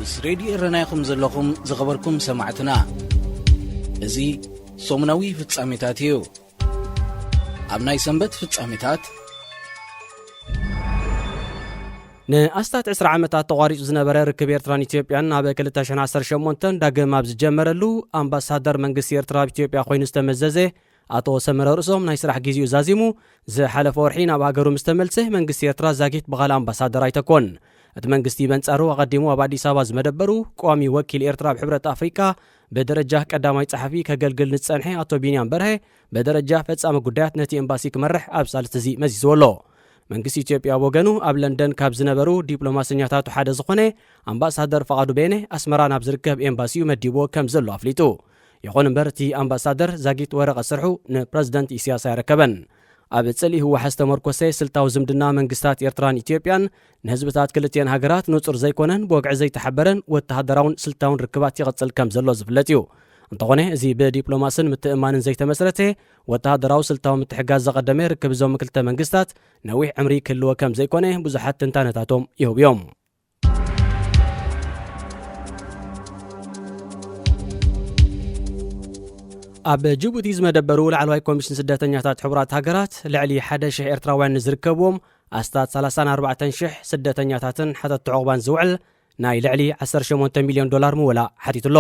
ምስ ሬድዮ ኤረና ኢኹም ዘለኹም ዝኸበርኩም ሰማዕትና። እዚ ሰሙናዊ ፍጻሜታት እዩ። ኣብ ናይ ሰንበት ፍጻሜታት፣ ንኣስታት ዕስራ ዓመታት ተቋሪጹ ዝነበረ ርክብ ኤርትራን ኢትዮጵያን ኣብ ክልተ ሽሕን ዓሰርተ ሸሞንተን ዳግም ኣብ ዝጀመረሉ፣ ኣምባሳደር መንግስቲ ኤርትራ ኣብ ኢትዮጵያ ኮይኑ ዝተመዘዘ ኣቶ ሰመረ ርእሶም ናይ ስራሕ ግዜኡ ዛዚሙ ዝሓለፈ ወርሒ ናብ ሃገሩ ምስ ተመልሰ፣ መንግስቲ ኤርትራ ዛጊት ብኻልእ ኣምባሳደር ኣይተኮን። እቲ መንግስቲ በንጻሩ ኣቐዲሙ ኣብ ኣዲስ ኣበባ ዝመደበሩ ቋሚ ወኪል ኤርትራ ኣብ ሕብረት ኣፍሪቃ ብደረጃ ቀዳማይ ጸሓፊ ከገልግል ንዝጸንሐ ኣቶ ቢንያም በርሀ ብደረጃ ፈጻሚ ጉዳያት ነቲ ኤምባሲ ክመርሕ ኣብ ሳልስቲ እዚ መዚዝዎ ኣሎ። መንግስቲ ኢትዮጵያ ኣብ ወገኑ ኣብ ለንደን ካብ ዝነበሩ ዲፕሎማሰኛታቱ ሓደ ዝኾነ ኣምባሳደር ፍቓዱ በየነ ኣስመራ ናብ ዝርከብ ኤምባሲኡ መዲብዎ ከም ዘሎ ኣፍሊጡ። ይኹን እምበር እቲ ኣምባሳደር ዛጊት ወረቐት ስርሑ ንፕረዚደንት ኢሳያስ ኣየረከበን። ኣብ ጽልኢ ህወሓት ዝተመርኮሰ ስልታዊ ዝምድና መንግስታት ኤርትራን ኢትዮጵያን ንህዝብታት ክልቲአን ሃገራት ንጹር ዘይኮነን ብወግዒ ዘይተሓበረን ወተሃደራውን ስልታውን ርክባት ይቕጽል ከም ዘሎ ዝፍለጥ እዩ። እንተኾነ እዚ ብዲፕሎማስን ምትእማንን ዘይተመስረተ ወተሃደራዊ ስልታዊ ምትሕጋዝ ዘቐደመ ርክብ እዞም ክልተ መንግስታት ነዊሕ ዕምሪ ክህልዎ ከም ዘይኮነ ብዙሓት ትንታነታቶም ይህቡ እዮም። ኣብ ጅቡቲ ዝመደበሩ ላዕለዋይ ኮሚሽን ስደተኛታት ሕቡራት ሃገራት ልዕሊ ሓደ ሽሕ ኤርትራውያን ንዝርከብዎም ኣስታት ሰላሳን ኣርባዕተን ሽሕ ስደተኛታትን ሓተቲ ዑቕባን ዝውዕል ናይ ልዕሊ ዓሰርተ ሸሞንተ ሚልዮን ዶላር ምወላ ሓቲቱ ኣሎ።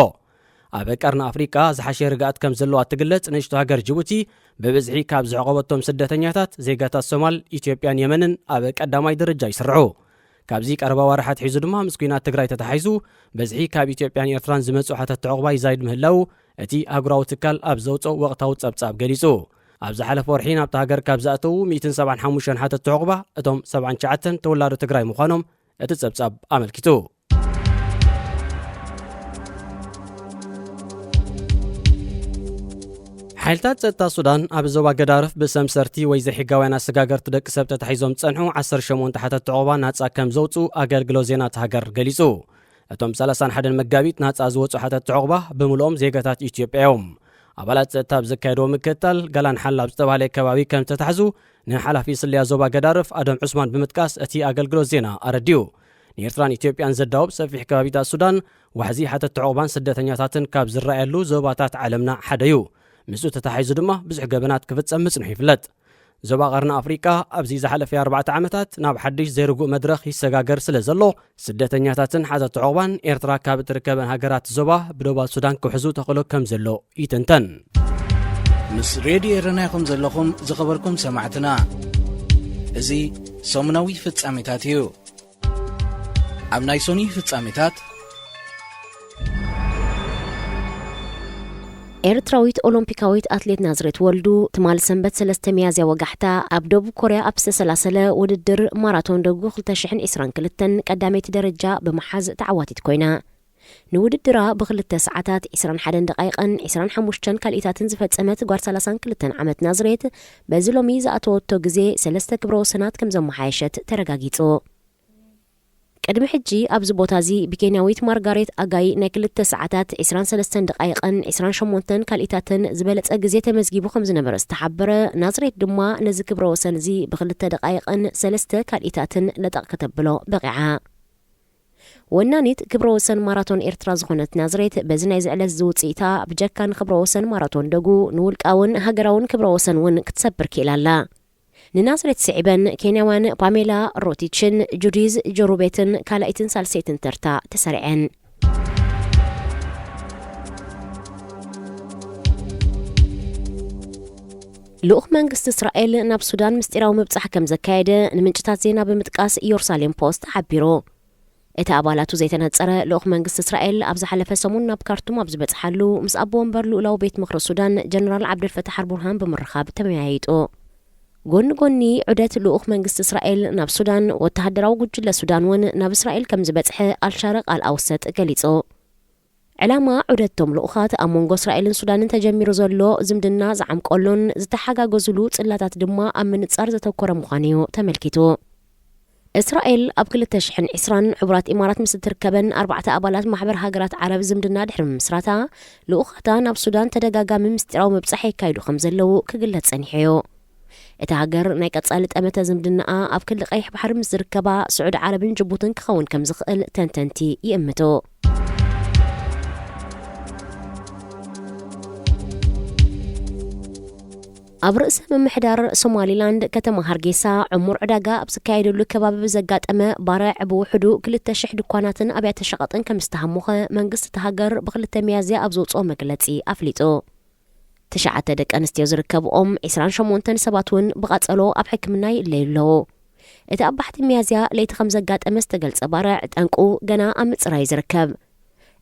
ኣብ ቀርኒ ኣፍሪቃ ዝሓሸ ርግኣት ከም ዘለዋ እትግለጽ ንእሽቶ ሃገር ጅቡቲ ብብዝሒ ካብ ዘዕቆበቶም ስደተኛታት ዜጋታት ሶማል፣ ኢትዮጵያን የመንን ኣብ ቀዳማይ ደረጃ ይስርዑ። ካብዚ ቀረባ ወርሓት ሒዙ ድማ ምስ ኲናት ትግራይ ተተሓሒዙ ብዝሒ ካብ ኢትዮጵያን ኤርትራን ዝመጹ ሓተቲ ዑቕባ ይዛይድ ምህላው እቲ ኣህጉራዊ ትካል ኣብ ዘውጽኦ ወቕታዊ ጸብጻብ ገሊጹ። ኣብ ዝሓለፈ ወርሒ ናብታ ሃገር ካብ ዝኣተዉ ሚእትን ሰብዓን ሓሙሽተን ሓተቲ ዑቕባ እቶም ሰብዓን ትሽዓተን ተወላዶ ትግራይ ምዃኖም እቲ ጸብጻብ ኣመልኪቱ። ሓይልታት ጸጥታ ሱዳን ኣብ ዞባ ገዳርፍ ብሰምሰርቲ ወይ ዘይሕጋውያን ኣሰጋገርቲ ደቂ ሰብ ተታሒዞም ዝጸንሑ ዓሰርተ ሸሞንተ ሓተቲ ዑቕባ ናጻ ከም ዘውጽኡ ኣገልግሎት ዜና እታ ሃገር ገሊጹ። እቶም ሰላሳን ሓደን መጋቢት ናጻ ዝወጹ ሓተቲ ዑቕባ ብምልኦም ዜጋታት ኢትዮጵያ እዮም። ኣባላት ጸጥታ ኣብ ዘካየድዎ ምክትታል ጋላን ሓላ ኣብ ዝተባህለ ከባቢ ከም ዝተታሕዙ ንሓላፊ ስለያ ዞባ ገዳርፍ ኣደም ዑስማን ብምጥቃስ እቲ ኣገልግሎት ዜና ኣረዲኡ። ንኤርትራን ኢትዮጵያን ዘዳውብ ሰፊሕ ከባቢታት ሱዳን ዋሕዚ ሓተቲ ዑቕባን ስደተኛታትን ካብ ዝረኣየሉ ዞባታት ዓለምና ሓደ እዩ። ምስኡ ተታሒዙ ድማ ብዙሕ ገበናት ክፍጸም ምጽንሑ ይፍለጥ። ዞባ ቀርኒ ኣፍሪቃ ኣብዚ ዝሓለፈ ኣርባዕተ ዓመታት ናብ ሓድሽ ዘይርጉእ መድረኽ ይሰጋገር ስለ ዘሎ፣ ስደተኛታትን ሓተቲ ዑቕባን ኤርትራ ካብ እትርከበን ሃገራት ዞባ ብዶባት ሱዳን ክውሕዙ ተኽእሎ ከም ዘሎ ይትንተን። ምስ ሬድዮ ኤረና ኢኹም ዘለኹም ዝኸበርኩም ሰማዕትና። እዚ ሰሙናዊ ፍጻሜታት እዩ። ኣብ ናይ ሶኒ ፍጻሜታት፣ ኤርትራዊት ኦሎምፒካዊት ኣትሌት ናዝሬት ወልዱ ትማል ሰንበት ሰለስተ ሚያዝያ ወጋሕታ ኣብ ደቡብ ኮርያ ኣብ ዝተሰላሰለ ውድድር ማራቶን ደጉ ክልተ ሽሕን ዕስራን ክልተን ቀዳመይቲ ደረጃ ብምሓዝ ተዓዋቲት ኮይና። ንውድድራ ብክልተ ሰዓታት ዕስራን ሓደን ደቃይቀን ዕስራን ሓሙሽተን ካልኢታትን ዝፈጸመት ጓል ሰላሳን ክልተን ዓመት ናዝሬት በዚ ሎሚ ዝኣተወቶ ግዜ ሰለስተ ክብረ ወሰናት ከም ዘመሓየሸት ተረጋጊጹ። ቅድሚ ሕጂ ኣብዚ ቦታ እዚ ብኬንያዊት ማርጋሬት ኣጋይ ናይ ክልተ ሰዓታት ዕስራን ሰለስተን ደቃይቀን ዕስራን ሸሞንተን ካልኢታትን ዝበለጸ ግዜ ተመዝጊቡ ከም ዝነበረ ዝተሓበረ ናዝሬት ድማ ነዚ ክብረ ወሰን እዚ ብክልተ ደቃይቀን ሰለስተ ካልኢታትን ለጠቕ ከተብሎ በቒዓ። ወናኒት ክብረ ወሰን ማራቶን ኤርትራ ዝኾነት ናዝሬት በዚ ናይዚ ዕለት እዚ ውጽኢታ ብጀካ ንክብረ ወሰን ማራቶን ደጉ ንውልቃውን ሃገራውን ክብረ ወሰን እውን ክትሰብር ክኢላ ኣላ። ንናዝሬት ስዒበን ኬንያውያን ፓሜላ ሮቲችን ጁዲዝ ጆሩቤትን ካልኣይትን ሳልሰይትን ተርታ ተሰሪዐን። ልኡኽ መንግስቲ እስራኤል ናብ ሱዳን ምስጢራዊ ምብጻሕ ከም ዘካየደ ንምንጭታት ዜና ብምጥቃስ ኢየሩሳሌም ፖስት ሓቢሩ። እቲ ኣባላቱ ዘይተነጸረ ልኡኽ መንግስቲ እስራኤል ኣብ ዝሓለፈ ሰሙን ናብ ካርቱም ኣብ ዝበጽሓሉ ምስ ኣቦ ወንበር ልኡላዊ ቤት ምኽሪ ሱዳን ጀነራል ዓብደልፈታሕ ኣልቡርሃን ብምርኻብ ተመያይጡ። ጎኒ ጎኒ ዑደት ልኡኽ መንግስቲ እስራኤል ናብ ሱዳን፣ ወተሃደራዊ ጉጅለ ሱዳን እውን ናብ እስራኤል ከም ዝበጽሐ ኣልሻርቕ ኣልኣውሰጥ ገሊጹ። ዕላማ ዑደቶም ልኡኻት ኣብ መንጎ እስራኤልን ሱዳንን ተጀሚሩ ዘሎ ዝምድና ዝዓምቀሉን ዝተሓጋገዙሉ ጽላታት ድማ ኣብ ምንጻር ዘተኮረ ምዃኑ እዩ ተመልኪቱ። እስራኤል ኣብ ክልተ ሽሕን ዕስራን ሕቡራት ኢማራት ምስ እትርከበን ኣርባዕተ ኣባላት ማሕበር ሃገራት ዓረብ ዝምድና ድሕሪ ምምስራታ፣ ልኡኻታ ናብ ሱዳን ተደጋጋሚ ምስጢራዊ ምብጻሕ የካይዱ ከም ዘለዉ ክግለጽ ጸኒሑ እዩ። እታ ሃገር ናይ ቀጻሊ ጠመተ ዝምድናኣ ኣብ ክሊ ቀይሕ ባሕሪ ምስ ዝርከባ ስዑዲ ዓረብን ጅቡትን ክኸውን ከም ዝኽእል ተንተንቲ ይእምቱ። ኣብ ርእሰ ምምሕዳር ሶማሊላንድ ከተማ ሃርጌሳ ዕሙር ዕዳጋ ኣብ ዝካየደሉ ከባቢ ብዘጋጠመ ባርዕ ብውሕዱ ክልተ ሽሕ ድኳናትን ኣብያተ ሸቐጥን ከም ዝተሃሞኸ መንግስቲ እታ ሃገር ብክልተ ሚያዝያ ኣብ ዘውፅኦ መግለፂ ኣፍሊጡ። ትሽዓተ ደቂ ኣንስትዮ ዝርከብኦም ዒስራን ሸሞንተን ሰባት እውን ብቓጸሎ ኣብ ሕክምና ይእለዩ ኣለዉ። እቲ ኣብ ባሕቲ ሚያዝያ ለይቲ ከም ዘጋጠመ ዝተገልጸ ባርዕ ጠንቁ ገና ኣብ ምጽራይ እዩ ዝርከብ።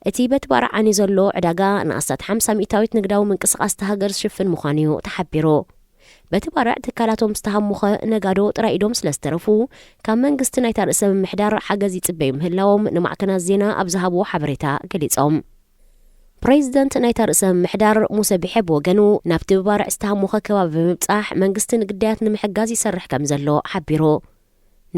እቲ በቲ ባርዕ ዓንዩ ዘሎ ዕዳጋ ንኣስታት ሓምሳ ሚእታዊት ንግዳዊ ምንቅስቓስ እታ ሃገር ዝሽፍን ምዃኑ እዩ ተሓቢሩ። በቲ ባርዕ ትካላቶም ዝተሃሞኸ ነጋዶ ጥራይ ኢዶም ስለ ዝተረፉ፣ ካብ መንግስቲ ናይታ ርእሰ ምምሕዳር ሓገዝ ይጽበዩ ምህላዎም ንማዕከናት ዜና ኣብ ዝሃብዎ ሓበሬታ ገሊጾም። ፕሬዚደንት ናይታ ርእሰ ምምሕዳር ሙሰ ቢሐ ብወገኑ፣ ናብቲ ብባርዕ ዝተሃሞኸ ከባቢ ብምብጻሕ መንግስቲ ንግዳያት ንምሕጋዝ ይሰርሕ ከም ዘሎ ሓቢሩ።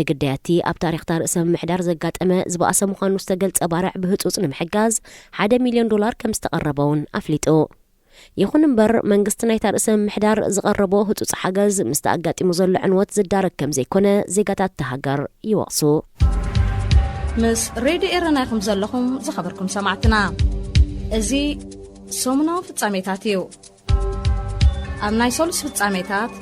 ንግዳያቲ ኣብ ታሪኽታ ርእሰ ምምሕዳር ዘጋጠመ ዝበኣሰ ምዃኑ ዝተገልጸ ባርዕ ብህጹጽ ንምሕጋዝ ሓደ ሚልዮን ዶላር ከም ዝተቐረበ እውን ኣፍሊጡ። ይኹን እምበር፣ መንግስቲ ናይታ ርእሰ ምምሕዳር ዝቐረቦ ህጹጽ ሓገዝ ምስቲ ኣጋጢሙ ዘሎ ዕንወት ዝዳረግ ከም ዘይኮነ ዜጋታት እታ ሃገር ይወቕሱ። ምስ ሬድዮ ኤረና ኢኹም ዘለኹም ዝኸበርኩም ሰማዕትና። እዚ ሰሙናዊ ፍጻሜታት እዩ። ኣብ ናይ ሰሉስ ፍጻሜታት፣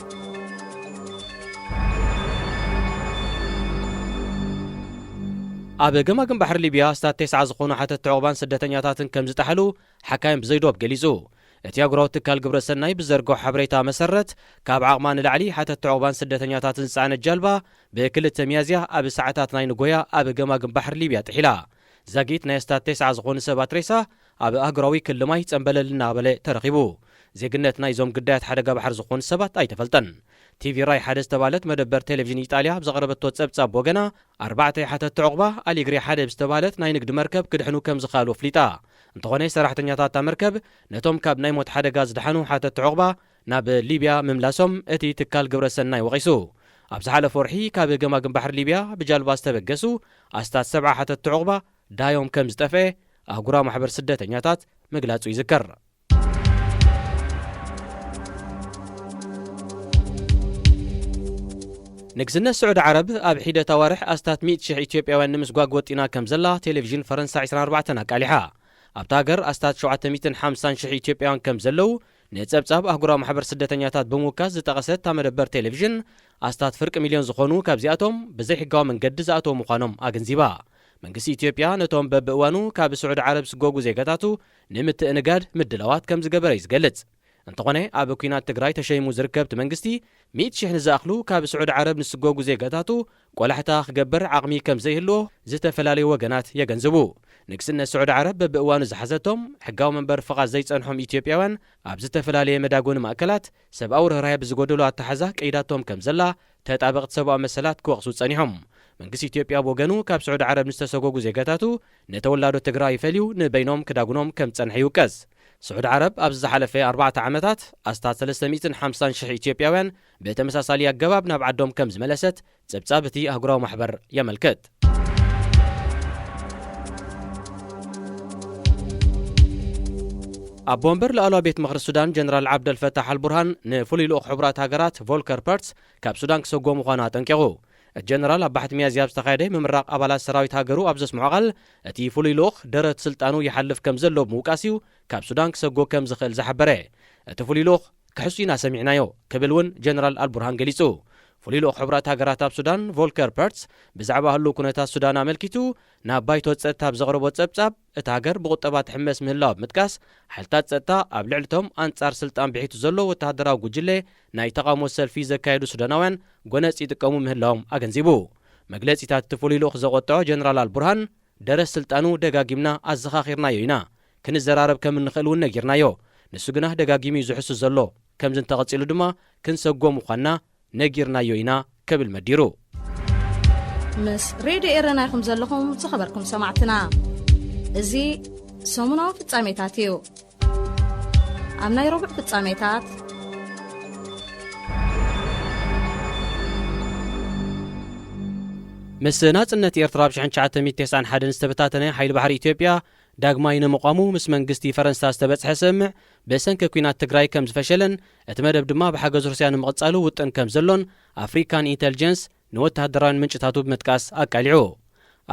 ኣብ ገማግም ባሕሪ ሊብያ ኣስታት ተስዓ ዝኾኑ ሓተትቲ ዑቕባን ስደተኛታትን ከም ዝጠሓሉ ሓካይም ብዘይዶብ ገሊጹ። እቲ ኣህጉራዊ ትካል ግብረ ሰናይ ብዘርግሖ ሓበሬታ መሰረት፣ ካብ ዓቕማ ንላዕሊ ሓተትቲ ዑቕባን ስደተኛታትን ዝጸዓነት ጃልባ ብክልተ ሚያዝያ ኣብ ሰዓታት ናይ ንጎያ ኣብ ገማግም ባሕሪ ሊብያ ጥሒላ። ዛጊት ናይ ኣስታት ተስዓ ዝኾኑ ሰባት ሬሳ ኣብ ኣህጉራዊ ክሊ ማይ ጸምበለል እናበለ ተረኺቡ። ዜግነት ናይዞም ግዳያት ሓደጋ ባሕሪ ዝኾኑ ሰባት ኣይተፈልጠን። ቲቪ ራይ ሓደ ዝተባህለት መደበር ቴሌቪዥን ኢጣልያ ኣብ ዘቕረበቶ ጸብጻብ ወገና፣ ኣርባዕተ ሓተትቲ ዑቕባ ኣሊግሪ ሓደ ብዝተባህለት ናይ ንግዲ መርከብ ክድሕኑ ከም ዝኸኣሉ ኣፍሊጣ። እንተኾነ፣ ሰራሕተኛታት እታ መርከብ ነቶም ካብ ናይ ሞት ሓደጋ ዝደሓኑ ሓተትቲ ዑቕባ ናብ ሊብያ ምምላሶም እቲ ትካል ግብረ ሰናይ ወቒሱ። ኣብ ዝሓለፈ ወርሒ ካብ ገማግም ባሕሪ ሊብያ ብጃልባ ዝተበገሱ ኣስታት ሰብዓ ሓተትቲ ዑቕባ ዳዮም ከም ዝጠፍአ ኣህጉራዊ ማሕበር ስደተኛታት ምግላጹ ይዝከር። ንግስነት ስዑዲ ዓረብ ኣብ ሒደት ኣዋርሕ ኣስታት ሚእቲ ሽሕ ኢትዮጵያውያን ንምስጓግ ወጢና ከም ዘላ ቴሌቪዥን ፈረንሳ ዕስራን ኣርባዕተን ኣቃሊሓ። ኣብታ ሃገር ኣስታት ሸውዓተ ሚእትን ሓምሳን ሽሕ ኢትዮጵያውያን ከም ዘለዉ ንጸብጻብ ኣህጉራዊ ማሕበር ስደተኛታት ብምውካስ ዝጠቐሰት እታ መደበር ቴሌቪዥን፣ ኣስታት ፍርቂ ሚልዮን ዝኾኑ ካብዚኣቶም ብዘይሕጋዊ መንገዲ ዝኣተዉ ምዃኖም ኣገንዚባ። መንግስቲ ኢትዮጵያ ነቶም በብእዋኑ ካብ ስዑዲ ዓረብ ዝስጎጉ ዜጋታቱ ንምትእንጋድ ምድላዋት ከም ዝገበረ እዩ ዝገልጽ። እንተኾነ፣ ኣብ ኲናት ትግራይ ተሸይሙ ዝርከብ እቲ መንግስቲ፣ ሚእቲ ሽሕ ንዝኣኽሉ ካብ ስዑዲ ዓረብ ንዝስጎጉ ዜጋታቱ ቆላሕታ ክገብር ዓቕሚ ከም ዘይህልዎ ዝተፈላለዩ ወገናት የገንዝቡ። ንግስነት ስዑዲ ዓረብ በብእዋኑ ዝሓዘቶም ሕጋዊ መንበሪ ፍቓድ ዘይጸንሖም ኢትዮጵያውያን ኣብ ዝተፈላለየ መዳጎኒ ማእከላት ሰብኣዊ ርህራሄ ብዝጎደሎ ኣተሓዛ ቀይዳቶም ከም ዘላ ተጣበቕቲ ሰብኣዊ መሰላት ክወቕሱ ጸኒሖም። መንግስቲ ኢትዮጵያ ብወገኑ፣ ካብ ስዑዲ ዓረብ ንዝተሰጎጉ ዜጋታቱ ንተወላዶ ትግራይ ፈልዩ ንበይኖም ክዳጉኖም ከም ዝጸንሐ ይውቀስ። ስዑዲ ዓረብ ኣብዚ ዝሓለፈ ኣርባዕተ ዓመታት ኣስታት ሰለስተ ሚእትን ሓምሳን ሽሕ ኢትዮጵያውያን ብተመሳሳሊ ኣገባብ ናብ ዓዶም ከም ዝመለሰት ጸብጻብ እቲ ኣህጉራዊ ማሕበር የመልክት። ኣቦ ወንበር ላዕለዋይ ቤት ምኽሪ ሱዳን ጀነራል ዓብደልፈታሕ ኣልቡርሃን ንፍሉይ ልኡኽ ሕቡራት ሃገራት ቮልከር ፐርትስ ካብ ሱዳን ክሰጎ ምዃኑ ኣጠንቂቑ። እቲ ጀነራል ኣብ ባሕቲ ሚያዝያ ኣብ ዝተኻየደ ምምራቕ ኣባላት ሰራዊት ሃገሩ ኣብ ዘስምዖ ቃል፣ እቲ ፍሉይ ልኡኽ ደረት ስልጣኑ ይሓልፍ ከም ዘሎ ብምውቃስ እዩ ካብ ሱዳን ክሰጎ ከም ዝኽእል ዝሓበረ። እቲ ፍሉይ ልኡኽ ክሕሱ ኢና ሰሚዕናዮ ክብል እውን ጀነራል ኣልቡርሃን ገሊጹ። ፍሉይ ልኡኽ ሕቡራት ሃገራት ኣብ ሱዳን ቮልከር ፐርትስ ብዛዕባ ህሉው ኩነታት ሱዳን ኣመልኪቱ ናብ ባይቶ ጸጥታ ኣብ ዘቕረቦ ጸብጻብ፣ እታ ሃገር ብቁጠባ ትሕመስ ምህላዋ ብምጥቃስ፣ ሓይልታት ጸጥታ ኣብ ልዕሊ እቶም ኣንጻር ስልጣን ብሒቱ ዘሎ ወተሃደራዊ ጉጅለ ናይ ተቓውሞ ሰልፊ ዘካየዱ ሱዳናውያን ጎነጽ ይጥቀሙ ምህላዎም ኣገንዚቡ። መግለጺታት እቲ ፍሉይ ልኡኽ ዘቖጠዖ ጀነራል ኣልቡርሃን፣ ደረት ስልጣኑ ደጋጊምና ኣዘኻኺርናዮ ኢና። ክንዘራረብ ከም እንኽእል እውን ነጊርናዮ። ንሱ ግና ደጋጊሙ እዩ ዝሕሱ ዘሎ። ከምዚ እንተቐጺሉ ድማ ክንሰጎ ምዃንና ነጊርናዮ ኢና ክብል መዲሩ። ምስ ሬድዮ ኤረና ኢኹም ዘለኹም ዝኸበርኩም ሰማዕትና። እዚ ሰሙናዊ ፍጻሜታት እዩ። ኣብ ናይ ረቡዕ ፍጻሜታት፣ ምስ ናጽነት ኤርትራ ኣብ ሽሕን ትሽዓተ ሚእትን ተስዓን ሓደን ዝተበታተነ ሓይሊ ባሕሪ ኢትዮጵያ ዳግማይ ንምቋሙ ምስ መንግስቲ ፈረንሳ ዝተበጽሐ ስምምዕ ብሰንኪ ኲናት ትግራይ ከም ዝፈሸለን፣ እቲ መደብ ድማ ብሓገዝ ሩስያ ንምቕጻሉ ውጥን ከም ዘሎን ኣፍሪካን ኢንተልጀንስ ንወተሃደራውያን ምንጭታቱ ብምጥቃስ ኣቃሊዑ።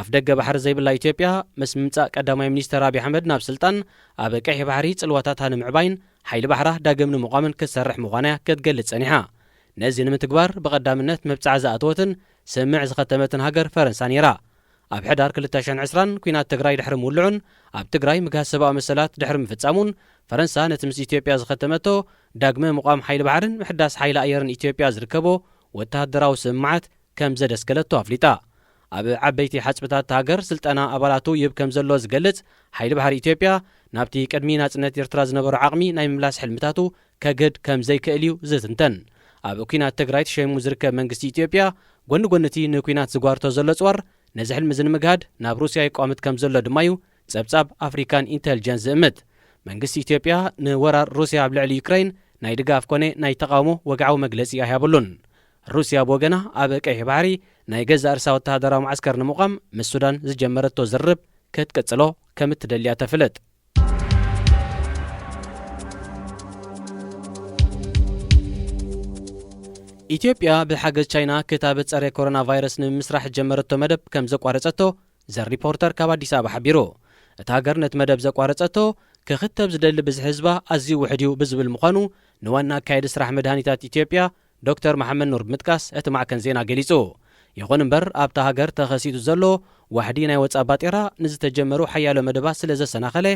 ኣፍደገ ባሕሪ ዘይብላ ኢትዮጵያ፣ ምስ ምምጻእ ቀዳማይ ሚኒስተር ኣብይ ኣሕመድ ናብ ስልጣን፣ ኣብ ቀይሕ ባሕሪ ጽልዋታታ ንምዕባይን ሓይሊ ባሕራ ዳግም ንምቋምን ክትሰርሕ ምዃና'ያ ክትገልጽ ጸኒሓ። ነዚ ንምትግባር ብቐዳምነት መብጽዓ ዝኣተወትን ስምምዕ ዝኸተመትን ሃገር ፈረንሳ ነይራ። ኣብ ሕዳር ክልተ ሽሕን ዕስራን ኲናት ትግራይ ድሕሪ ምውልዑን ኣብ ትግራይ ምግሃስ ሰብኣዊ መሰላት ድሕሪ ምፍጻሙን፣ ፈረንሳ ነቲ ምስ ኢትዮጵያ ዝኸተመቶ ዳግመ ምቋም ሓይሊ ባሕርን ምሕዳስ ሓይሊ ኣየርን ኢትዮጵያ ዝርከቦ ወተሃደራዊ ስምምዓት ከም ዘደስከለቶ ኣፍሊጣ። ኣብ ዓበይቲ ሓጽብታት እታ ሃገር ስልጠና ኣባላቱ ይህብ ከም ዘሎ ዝገልጽ ሓይሊ ባሕሪ ኢትዮጵያ፣ ናብቲ ቅድሚ ናጽነት ኤርትራ ዝነበሮ ዓቕሚ ናይ ምምላስ ሕልምታቱ ከግህድ ከም ዘይክእል እዩ ዝትንተን። ኣብ ኲናት ትግራይ ተሸይሙ ዝርከብ መንግስቲ ኢትዮጵያ፣ ጎኒ ጎኒ እቲ ንኲናት ዝጓርቶ ዘሎ ጽዋር፣ ነዚ ሕልሚ እዚ ንምግሃድ ናብ ሩስያ ይቋምት ከም ዘሎ ድማ እዩ ጸብጻብ ኣፍሪካን ኢንተልጀንስ ዝእምት። መንግስቲ ኢትዮጵያ ንወራር ሩስያ ኣብ ልዕሊ ዩክሬን ናይ ድጋፍ ኮነ ናይ ተቓውሞ ወግዓዊ መግለጺ ኣይሃበሉን። ሩስያ ብወገና፣ ኣብ ቀይሕ ባሕሪ ናይ ገዛእ ርእሳ ወተሃደራዊ መዓስከር ንምቋም ምስ ሱዳን ዝጀመረቶ ዝርርብ ክትቅጽሎ ከም እትደልያ ተፍልጥ። ኢትዮጵያ ብሓገዝ ቻይና ክታበት ጸረ ኮሮና ቫይረስ ንምስራሕ ዝጀመረቶ መደብ ከም ዘቋረጸቶ ዘ ሪፖርተር ካብ ኣዲስ ኣበባ ሓቢሩ። እታ ሃገር ነቲ መደብ ዘቋረጸቶ፣ ክኽተብ ዝደሊ ብዝሒ ህዝባ ኣዝዩ ውሑድ እዩ ብዝብል ምዃኑ ንዋና ኣካየዲ ስራሕ መድሃኒታት ኢትዮጵያ ዶክተር መሓመድ ኑር ብምጥቃስ እቲ ማዕከን ዜና ገሊጹ። ይኹን እምበር፣ ኣብታ ሃገር ተኸሲቱ ዘሎ ዋሕዲ ናይ ወጻእ ባጤራ ንዝተጀመሩ ሓያሎ መደባት ስለ ዘሰናኸለ፣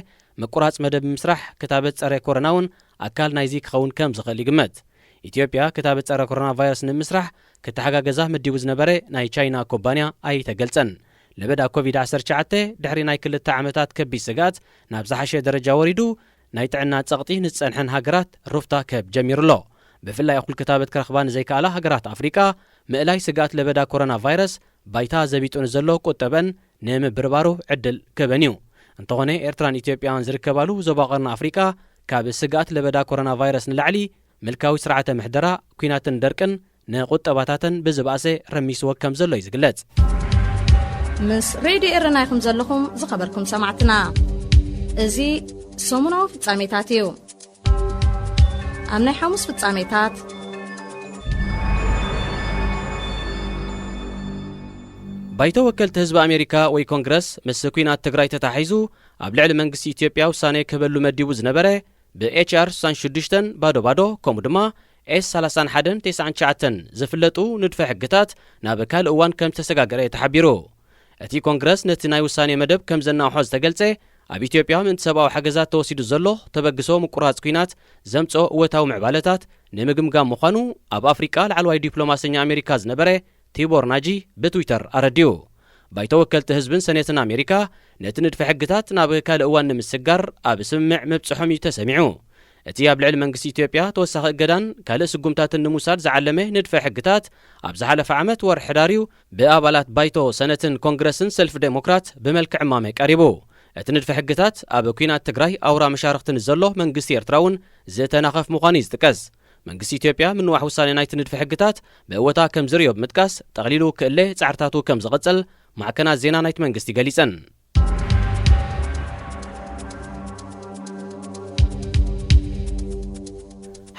ምቁራጽ መደብ ምስራሕ ክታበት ጸረ ኮሮና እውን ኣካል ናይዚ ክኸውን ከም ዝኽእል ይግመት። ኢትዮጵያ ክታበት ጸረ ኮሮና ቫይረስ ንምስራሕ ክተሓጋገዛ መዲቡ ዝነበረ ናይ ቻይና ኩባንያ ኣይተገልጸን። ለበዳ ኮቪድ ዓሰርተ ትሽዓተ ድሕሪ ናይ ክልተ ዓመታት ከቢድ ስግኣት ናብ ዝሓሸ ደረጃ ወሪዱ፣ ናይ ጥዕና ጸቕጢ ንዝጸንሐን ሃገራት ሩፍታ ክህብ ጀሚሩ ኣሎ። ብፍላይ እኹል ክታበት ክረኽባ ንዘይከኣላ ሃገራት ኣፍሪቃ፣ ምእላይ ስግኣት ለበዳ ኮሮና ቫይረስ ባይታ ዘቢጡ ንዘሎ ቁጠበን ንምብርባሩ ዕድል ክህበን እዩ። እንተኾነ፣ ኤርትራን ኢትዮጵያን ዝርከባሉ ዞባ ቀርኒ ኣፍሪቃ፣ ካብ ስግኣት ለበዳ ኮሮና ቫይረስ ንላዕሊ ምልካዊ ስርዓተ ምሕደራ፣ ኲናትን ደርቅን ንቁጠባታተን ብዝባእሰ ረሚስዎ ከም ዘሎ እዩ ዝግለጽ። ምስ ሬድዮ ኤረና ኢኹም ዘለኹም ዝኸበርኩም ሰማዕትና። እዚ ሰሙናዊ ፍጻሜታት እዩ። ኣብ ናይ ሓሙስ ፍጻሜታት፣ ባይቶ ወከልቲ ህዝቢ ኣሜሪካ ወይ ኮንግረስ ምስ ኲናት ትግራይ ተታሒዙ ኣብ ልዕሊ መንግስቲ ኢትዮጵያ ውሳኔ ክህበሉ መዲቡ ዝነበረ ብ ኤች ኣር ስሳን ሽዱሽተን ባዶ ባዶ፣ ከምኡ ድማ ኤስ ሰላሳን ሓደን ተስዓን ትሽዓተን ዝፍለጡ ንድፈ ሕግታት ናብ ካልእ እዋን ከም ዝተሰጋገረ ተሓቢሩ። እቲ ኮንግረስ ነቲ ናይ ውሳኔ መደብ ከም ዘናውሖ ዝተገልጸ፣ ኣብ ኢትዮጵያ ምእንቲ ሰብኣዊ ሓገዛት ተወሲዱ ዘሎ ተበግሶ ምቁራጽ ኲናት ዘምጽኦ እወታዊ ምዕባለታት ንምግምጋም ምዃኑ ኣብ ኣፍሪቃ ላዕለዋይ ዲፕሎማሰኛ ኣሜሪካ ዝነበረ ቲቦር ናጂ ብትዊተር ኣረዲኡ። ባይቶ ወከልቲ ህዝብን ሰኔትን ኣሜሪካ ነቲ ንድፈ ሕግታት ናብ ካልእ እዋን ንምስጋር ኣብ ስምምዕ ምብጽሖም እዩ ተሰሚዑ። እቲ ኣብ ልዕሊ መንግስቲ ኢትዮጵያ ተወሳኺ እገዳን ካልእ ስጉምታትን ንምውሳድ ዝዓለመ ንድፈ ሕግታት ኣብ ዝሓለፈ ዓመት ወርሒ ሕዳር እዩ ብኣባላት ባይቶ ሰነትን ኮንግረስን ሰልፊ ዴሞክራት ብመልክዕ እማመ ቀሪቡ። እቲ ንድፈ ሕግታት ኣብ ኲናት ትግራይ ኣውራ መሻርኽቲ ንዘሎ መንግስቲ ኤርትራ እውን ዝተናኸፍ ምዃኑ እዩ ዝጥቀስ። መንግስቲ ኢትዮጵያ ምንዋሕ ውሳኔ ናይቲ ንድፈ ሕግታት ብእወታ ከም ዝርእዮ ብምጥቃስ፣ ጠቕሊሉ ክእለ ጻዕርታቱ ከም ዝቕጽል ማዕከናት ዜና ናይቲ መንግስቲ ገሊጸን።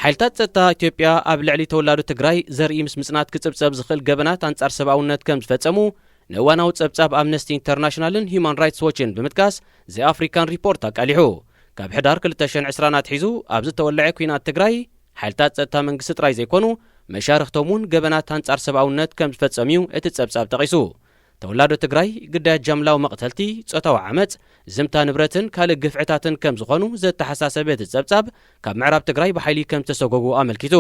ሓይልታት ጸጥታ ኢትዮጵያ ኣብ ልዕሊ ተወላዶ ትግራይ ዘርኢ ምስ ምጽናት ክጽብጸብ ዝኽእል ገበናት ኣንጻር ሰብኣውነት ከም ዝፈጸሙ ንእዋናዊ ጸብጻብ ኣምነስቲ ኢንተርናሽናልን ሂዩማን ራይትስ ዎችን ብምጥቃስ፣ ዘ ኣፍሪካን ሪፖርት ኣቃሊሑ። ካብ ሕዳር ክልተ ሽሕን ዕስራን ኣትሒዙ ኣብ ዝተወልዐ ኲናት ትግራይ፣ ሓይልታት ጸጥታ መንግስቲ ጥራይ ዘይኮኑ፣ መሻርኽቶም እውን ገበናት ኣንጻር ሰብኣውነት ከም ዝፈጸሙ እዩ እቲ ጸብጻብ ጠቒሱ። ተወላዶ ትግራይ ግዳያት ጃምላዊ መቕተልቲ፣ ጾታዊ ዓመጽ፣ ዝምታ ንብረትን ካልእ ግፍዕታትን ከም ዝኾኑ ዘተሓሳሰበ እቲ ጸብጻብ፣ ካብ ምዕራብ ትግራይ ብሓይሊ ከም ዝተሰጎጉ ኣመልኪቱ።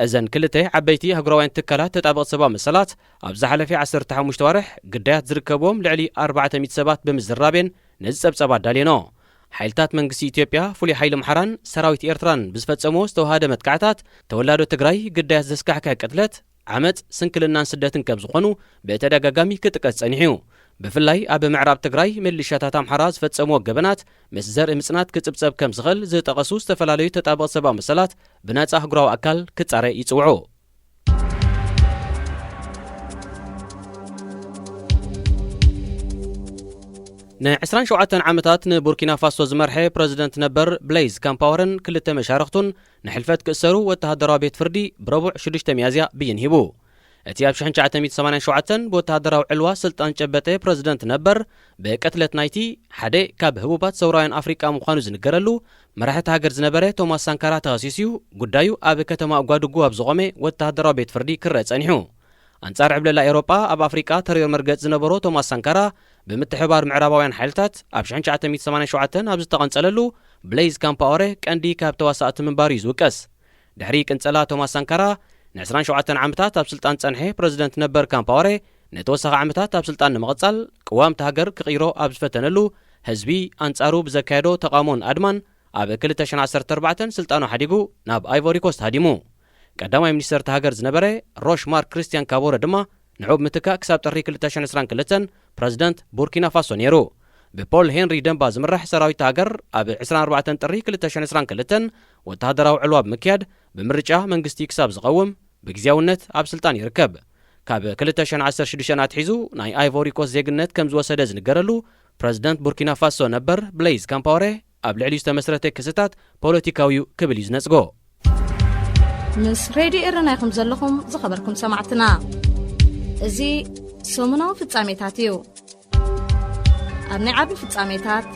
እዘን ክልተ ዓበይቲ ኣህጉራውያን ትካላት ተጣበቕቲ ሰብኣዊ መሰላት፣ ኣብ ዝሓለፈ ዓሰርተ ሓሙሽተ ኣዋርሕ ግዳያት ዝርከብዎም ልዕሊ ኣርባዕተ ሚእቲ ሰባት ብምዝራብ እየን ነዚ ጸብጻብ ኣዳልየንኦ። ሓይልታት መንግስቲ ኢትዮጵያ፣ ፍሉይ ሓይሊ ኣምሓራን ሰራዊት ኤርትራን ብዝፈጸምዎ ዝተወሃደ መጥቃዕታት፣ ተወላዶ ትግራይ ግዳያት ዘስካሕክሕ ቅትለት፣ ዓመጽ፣ ስንክልናን ስደትን ከም ዝኾኑ ብተደጋጋሚ ክጥቀስ ጸኒሑ እዩ። ብፍላይ ኣብ ምዕራብ ትግራይ ሚሊሻታት ኣምሓራ ዝፈጸምዎ ገበናት ምስ ዘርኢ ምጽናት ክጽብጸብ ከም ዝኽእል ዝጠቐሱ ዝተፈላለዩ ተጣበቕቲ ሰብኣዊ መሰላት ብናጻ ኣህጉራዊ ኣካል ክጻረ ይጽውዑ። ን ዕስራን ሸውዓተን ዓመታት ንቡርኪና ፋሶ ዝመርሐ ፕረዚደንት ነበር ብሌይዝ ካምፓወረን ክልተ መሻርኽቱን ንሕልፈት ክእሰሩ ወተሃደራዊ ቤት ፍርዲ ብረቡዕ ሽዱሽተ ሚያዝያ ብይን ሂቡ። እቲ ኣብ ሽሕን ትሽዓተ ሚእትን ሰማንያን ሸውዓተን ብወተሃደራዊ ዕልዋ ስልጣን ጨበጠ ፕረዚደንት ነበር፣ ብቅትለት ናይቲ ሓደ ካብ ህቡባት ሰውራውያን ኣፍሪቃ ምዃኑ ዝንገረሉ መራሒ እቲ ሃገር ዝነበረ ቶማስ ሳንካራ ተኸሲሱ እዩ። ጉዳዩ ኣብ ከተማ ጓዱጉ ኣብ ዝቖመ ወተሃደራዊ ቤት ፍርዲ ክረአ ጸኒሑ። ኣንጻር ዕብለላ ኤውሮጳ ኣብ ኣፍሪቃ ተሪር መርገጽ ዝነበሮ ቶማስ ሳንካራ፣ ብምትሕብባር ምዕራባውያን ሓይልታት ኣብ ሽሕን ትሽዓተ ሚእትን ሰማንያን ሸውዓተን ኣብ ዝተቐንጸለሉ፣ ብሌይዝ ካምፓወረ ቀንዲ ካብ ተዋሳእቲ ምንባሩ እዩ ዝውቀስ። ድሕሪ ቅንጸላ ቶማስ ሳንካራ፣ ን ዕስራን ሸውዓተን ዓመታት ኣብ ስልጣን ጸንሐ ፕረዚደንት ነበር ካምፓወረ፣ ንተወሳኺ ዓመታት ኣብ ስልጣን ንምቕጻል ቅዋም እታ ሃገር ክቕይሮ ኣብ ዝፈተነሉ፣ ህዝቢ ኣንጻሩ ብዘካየዶ ተቓውሞን ኣድማን ኣብ ክልተ ሽሕን ዓሰርተ ኣርባዕተን ስልጣኑ ሓዲጉ ናብ ኣይቮሪ ኮስት ሃዲሙ። ቀዳማይ ሚኒስተር እታ ሃገር ዝነበረ ሮሽ ማርክ ክርስቲያን ካቦረ ድማ ንዑ ብምትካእ ክሳብ ጥሪ ክልተ ሽሕን ዕስራን ክልተን ፕረዚደንት ቡርኪና ፋሶ ነይሩ። ብፖል ሄንሪ ደምባ ዝምራሕ ሰራዊት እታ ሃገር ኣብ ዕስራን ኣርባዕተን ጥሪ ክልተ ሽሕን ዕስራን ክልተን ወተሃደራዊ ዕልዋ ብምክያድ ብምርጫ መንግስቲ ክሳብ ዝቐውም ብግዝያውነት ኣብ ስልጣን ይርከብ። ካብ ክልተ ሽሕን ዓሰርተ ሽዱሽተን ኣትሒዙ ናይ ኣይቮሪ ኮስት ዜግነት ከም ዝወሰደ ዝንገረሉ ፕረዚደንት ቡርኪና ፋሶ ነበር ብሌይዝ ካምፓወረ ኣብ ልዕሊኡ ዝተመስረተ ክስታት ፖለቲካዊ እዩ ክብል እዩ ዝነጽጎ። ምስ ሬድዮ ኤረና ኢኹም ዘለኹም ዝኸበርኩም ሰማዕትና። እዚ ሰሙናዊ ፍጻሜታት እዩ። ኣብ ናይ ዓቢ ፍጻሜታት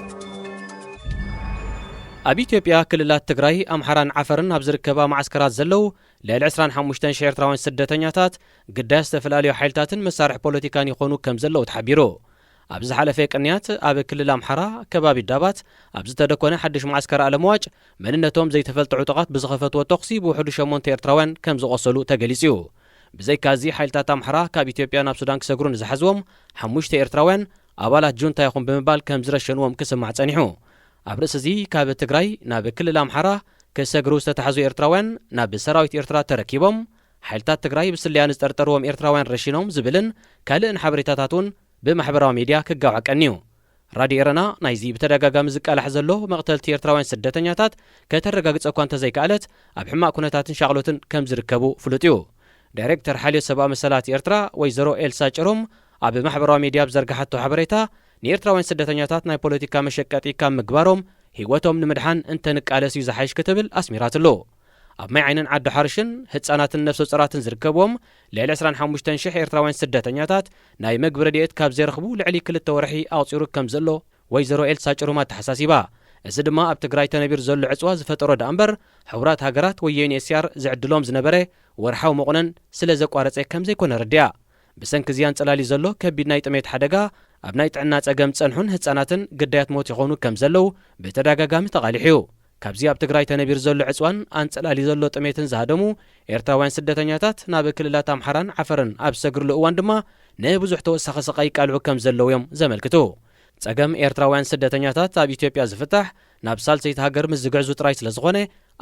ኣብ ኢትዮጵያ ክልላት ትግራይ፣ ኣምሓራን ዓፈርን ኣብ ዝርከባ ማዓስከራት ዘለዉ ልዕሊ ዕስራን ሓሙሽተን ሽሕ ኤርትራውያን ስደተኛታት ግዳያት ዝተፈላለዩ ሓይልታትን መሳርሒ ፖለቲካን ይኾኑ ከም ዘለዉ ተሓቢሩ። ኣብ ዝሓለፈ ቅንያት ኣብ ክልል ኣምሓራ ከባቢ ዳባት ኣብ ዝተደኮነ ሓድሽ ማዓስከር ኣለምዋጭ መንነቶም ዘይተፈልጠ ዕጡቓት ብዝኸፈትዎ ተኹሲ ብውሕዱ ሸሞንተ ኤርትራውያን ከም ዝቖሰሉ ተገሊጹ እዩ። ብዘይካዚ ሓይልታት ኣምሓራ ካብ ኢትዮጵያ ናብ ሱዳን ክሰግሩ ንዝሓዝዎም ሓሙሽተ ኤርትራውያን ኣባላት ጁንታ ኢኹም ብምባል ከም ዝረሸንዎም ክስማዕ ጸኒሑ። ኣብ ርእሲ እዚ ካብ ትግራይ ናብ ክልል ኣምሓራ ክሰግሩ ዝተታሕዙ ኤርትራውያን ናብ ሰራዊት ኤርትራ ተረኪቦም፣ ሓይልታት ትግራይ ብስለያ ንዝጠርጠርዎም ኤርትራውያን ረሺኖም ዝብልን ካልእን ሓበሬታታት እውን ብማሕበራዊ ሚድያ ክጋዋሕ ቀንዩ። ራድዮ ኤረና ናይዚ ብተደጋጋሚ ዝቃላሕ ዘሎ መቕተልቲ ኤርትራውያን ስደተኛታት ከተረጋግጸ እኳ እንተዘይከኣለት፣ ኣብ ሕማቕ ኩነታትን ሻቕሎትን ከም ዝርከቡ ፍሉጥ እዩ። ዳይሬክተር ሓልዮት ሰብኣዊ መሰላት ኤርትራ ወይዘሮ ኤልሳ ጭሩም ኣብ ማሕበራዊ ሚድያ ብዘርግሓቶ ሓበሬታ፣ ንኤርትራውያን ስደተኛታት ናይ ፖለቲካ መሸቀጢ ካብ ምግባሮም ህይወቶም ንምድሓን እንተንቃለስ እዩ ዝሓይሽ ክትብል ኣስሚራትሉ። ኣብ ማይ ዓይንን ዓዲ ሓርሽን ህጻናትን ነፍሰ ጾራትን ዝርከብዎም ልዕሊ ዕስራን ሓሙሽተን ሽሕ ኤርትራውያን ስደተኛታት ናይ መግቢ ረድኤት ካብ ዘይረኽቡ ልዕሊ ክልተ ወርሒ ኣቑጺሩ ከም ዘሎ ወይዘሮ ኤልሳ ጭሩም ኣተሓሳሲባ። እዚ ድማ ኣብ ትግራይ ተነቢሩ ዘሎ ዕጽዋ ዝፈጠሮ ደኣ እምበር፣ ሕቡራት ሃገራት ወይ ዩኤንኤችሲኣር ዝዕድሎም ዝነበረ ወርሓዊ መቑነን ስለ ዘቋረጸ ከም ዘይኮነ ኣረዲኣ። ብሰንኪ እዚ ኣንጸላልዩ ዘሎ ከቢድ ናይ ጥሜት ሓደጋ፣ ኣብ ናይ ጥዕና ጸገም ዝጸንሑን ህጻናትን ግዳያት ሞት ይኾኑ ከም ዘለዉ ብተደጋጋሚ ተቓሊሑ እዩ። ካብዚ ኣብ ትግራይ ተነቢሩ ዘሎ ዕጽዋን ኣንጸላልዩ ዘሎ ጥሜትን ዝሃደሙ ኤርትራውያን ስደተኛታት ናብ ክልላት ኣምሓራን ዓፈርን ኣብ ዝሰግርሉ እዋን ድማ ንብዙሕ ተወሳኺ ስቓይ ይቃልዑ ከም ዘለዉ እዮም ዘመልክቱ። ጸገም ኤርትራውያን ስደተኛታት ኣብ ኢትዮጵያ ዝፍታሕ ናብ ሳልሰይቲ ሃገር ምስ ዝግዕዙ ጥራይ ስለ ዝኾነ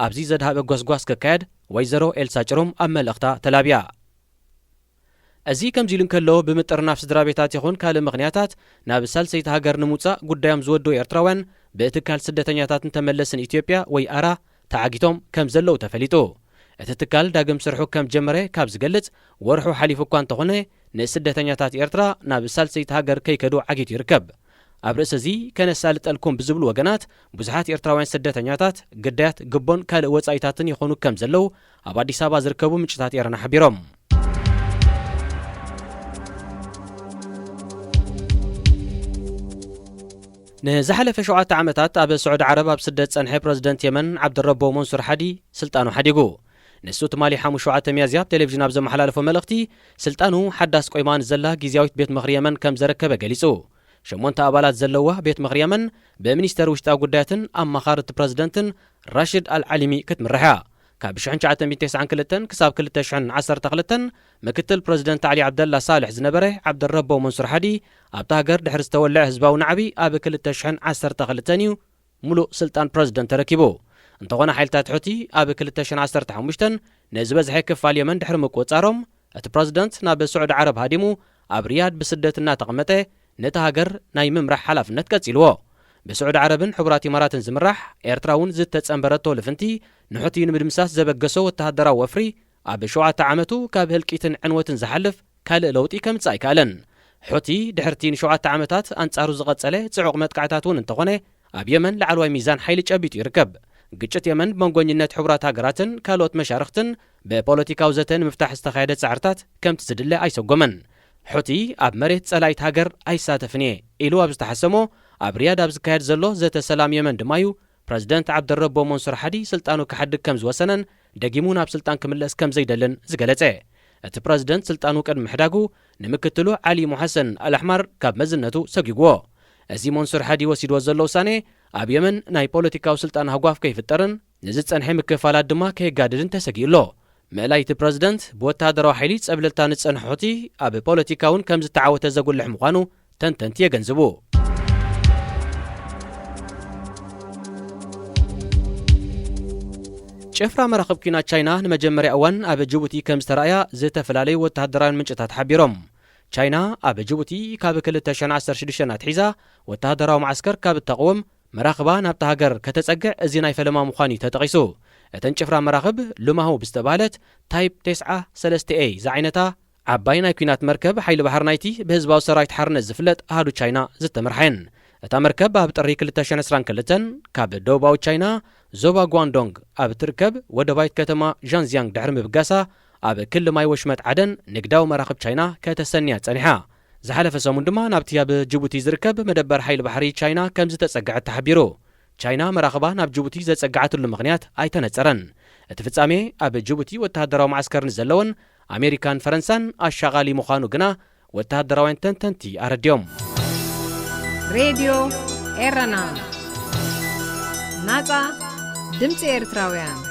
ኣብዚ ዘድሃበ ጎስጓስ ክካየድ ወይዘሮ ኤልሳ ጭሩም ኣብ መልእኽታ ተላብያ። እዚ ከምዚ ኢሉ እንከሎ፣ ብምጥርናፍ ስድራ ቤታት ይኹን ካልእ ምኽንያታት ናብ ሳልሰይቲ ሃገር ንምውጻእ ጉዳዮም ዝወደኡ ኤርትራውያን ብትካል ስደተኛታትን ተመለስን ኢትዮጵያ ወይ ኣራ ተዓጊቶም ከም ዘለዉ ተፈሊጡ። እቲ ትካል ዳግም ስርሑ ከም ጀመረ ካብ ዝገልጽ ወርሑ ሓሊፉ እኳ እንተኾነ፣ ንስደተኛታት ኤርትራ ናብ ሳልሰይቲ ሃገር ከይከዱ ዓጊቱ ይርከብ። ኣብ ርእሲ እዚ ከነሳልጠልኩም ብዝብሉ ወገናት፣ ብዙሓት ኤርትራውያን ስደተኛታት ግዳያት ግቦን ካልእ ወጻኢታትን ይኾኑ ከም ዘለዉ ኣብ ኣዲስ ኣበባ ዝርከቡ ምንጭታት ኤረና ሓቢሮም። ንዝሓለፈ ሸውዓተ ዓመታት ኣብ ስዑዲ ዓረብ ኣብ ስደት ጸንሐ ፕረዚደንት የመን ዓብደረቦ መንሱር ሓዲ ስልጣኑ ሓዲጉ። ንሱ ትማሊ ሓሙስ ሸውዓተ ሚያዝያ ኣብ ቴሌቪዥን ኣብ ዘመሓላለፎ መልእኽቲ፣ ስልጣኑ ሓዳስ ቆይማ ንዘላ ግዝያዊት ቤት ምኽሪ የመን ከም ዘረከበ ገሊጹ። ሸሞንተ ኣባላት ዘለዋ ቤት ምኽሪ የመን ብሚኒስተር ውሽጣዊ ጉዳያትን ኣማኻርቲ ፕረዚደንትን ራሽድ ኣልዓሊሚ ክትምራሕ እያ። ካብ ሽሕን ትሽዓተ ሚእትን ተስዓን ክልተን ክሳብ ክልተ ሽሕን ዓሰርተ ክልተን ምክትል ፕረዚደንት ዓሊ ዓብደላ ሳልሕ ዝነበረ ዓብደረቦ መንሱር ሓዲ ኣብታ ሃገር ድሕሪ ዝተወልዐ ህዝባዊ ናዕቢ ኣብ ክልተ ሽሕን ዓሰርተ ክልተን እዩ ሙሉእ ስልጣን ፕረዚደንት ተረኪቡ። እንተኾነ ሓይልታት ሑቲ ኣብ ክልተ ሽሕን ዓሰርተ ሓሙሽተን ንዝበዝሐ ክፋል የመን ድሕሪ ምቁጽጻሮም፣ እቲ ፕረዚደንት ናብ ስዑዲ ዓረብ ሃዲሙ ኣብ ሪያድ ብስደት እናተቐመጠ ነታ ሃገር ናይ ምምራሕ ሓላፍነት ቀጺልዎ። ብስዑዲ ዓረብን ሕቡራት ኢማራትን ዝምራሕ ኤርትራ እውን ዝተጸንበረቶ ልፍንቲ ንሑቲ ንምድምሳስ ዘበገሶ ወተሃደራዊ ወፍሪ ኣብ ሸውዓተ ዓመቱ ካብ ህልቂትን ዕንወትን ዝሓልፍ ካልእ ለውጢ ከምጽእ ኣይከኣለን። ሑቲ ድሕርቲ ንሸውዓተ ዓመታት ኣንጻሩ ዝቐጸለ ጽዑቕ መጥቃዕታት እውን እንተኾነ፣ ኣብ የመን ላዕለዋይ ሚዛን ሓይሊ ጨቢጡ ይርከብ። ግጭት የመን ብመንጎኝነት ሕቡራት ሃገራትን ካልኦት መሻርኽትን ብፖለቲካዊ ዘተ ንምፍታሕ ዝተኻየደ ጻዕርታት ከምቲ ዝድለ ኣይሰጎመን። ሑቲ ኣብ መሬት ጸላኢት ሃገር ኣይሳተፍን እየ ኢሉ ኣብ ዝተሓሰሞ፣ ኣብ ሪያድ ኣብ ዝካየድ ዘሎ ዘተ ሰላም የመን ድማ እዩ ፕረዚደንት ዓብደረቦ መንሱር ሓዲ ስልጣኑ ክሓድግ ከም ዝወሰነን ደጊሙ ናብ ስልጣን ክምለስ ከም ዘይደልን ዝገለጸ። እቲ ፕረዚደንት ስልጣኑ ቅድሚ ምሕዳጉ ንምክትሉ ዓሊ ሙሐሰን ኣልኣሕማር ካብ መዝነቱ ሰጒግዎ። እዚ መንሱር ሓዲ ወሲድዎ ዘሎ ውሳኔ ኣብ የመን ናይ ፖለቲካዊ ስልጣን ሃጓፍ ከይፍጠርን ንዝጸንሐ ምክፍፋላት ድማ ከየጋድድን ተሰጊኡ ኣሎ። ምእላይ እቲ ፕረዚደንት ብወተሃደራዊ ሓይሊ ጸብለልታ ንጸንሖ ሑቲ ኣብ ፖለቲካ እውን ከም ዝተዓወተ ዘጉልሕ ምዃኑ ተንተንቲ የገንዝቡ። ጭፍራ መራኽብ ኲናት ቻይና ንመጀመርያ እዋን ኣብ ጅቡቲ ከም ዝተራእያ ዝተፈላለዩ ወተሃደራውያን ምንጭታት ሓቢሮም። ቻይና ኣብ ጅቡቲ ካብ ክልተ ሽሕን ዓሰርተ ሽዱሽተን ኣትሒዛ ወተሃደራዊ መዓስከር ካብ እተቕውም፣ መራኽባ ናብታ ሃገር ከተጸግዕ እዚ ናይ ፈለማ ምዃኑ እዩ ተጠቒሱ። እተን ጭፍራ መራኽብ ሉማሁ ብዝተባህለት ታይፕ ተስዓ ሰለስተ ኤ ዝዓይነታ ዓባይ ናይ ኲናት መርከብ ሓይሊ ባሕሪ ናይቲ ብህዝባዊ ሰራዊት ሓርነት ዝፍለጥ ኣሃዱ ቻይና ዝተመርሓ እየን። እታ መርከብ ኣብ ጥሪ ክልተ ሽሕን ዕስራን ክልተን ካብ ደቡባዊ ቻይና ዞባ ጓንዶንግ ኣብ እትርከብ ወደባዊት ከተማ ዣንዚያንግ ድሕሪ ምብጋሳ፣ ኣብ ክሊ ማይ ወሽመጥ ዓደን ንግዳዊ መራኽብ ቻይና ከተሰንያ ጸኒሓ። ዝሓለፈ ሰሙን ድማ ናብቲ ኣብ ጅቡቲ ዝርከብ መደበር ሓይሊ ባሕሪ ቻይና ከም ዝተጸግዐት ተሓቢሩ። ቻይና መራኽባ ናብ ጅቡቲ ዘጸግዓትሉ ምኽንያት ኣይተነጸረን። እቲ ፍጻሜ ኣብ ጅቡቲ ወተሃደራዊ መዓስከር ንዘለወን ኣሜሪካን ፈረንሳን ኣሻቓሊ ምዃኑ ግና ወተሃደራውያን ተንተንቲ ኣረድዮም። ሬድዮ ኤረና፣ ናጻ ድምጺ ኤርትራውያን።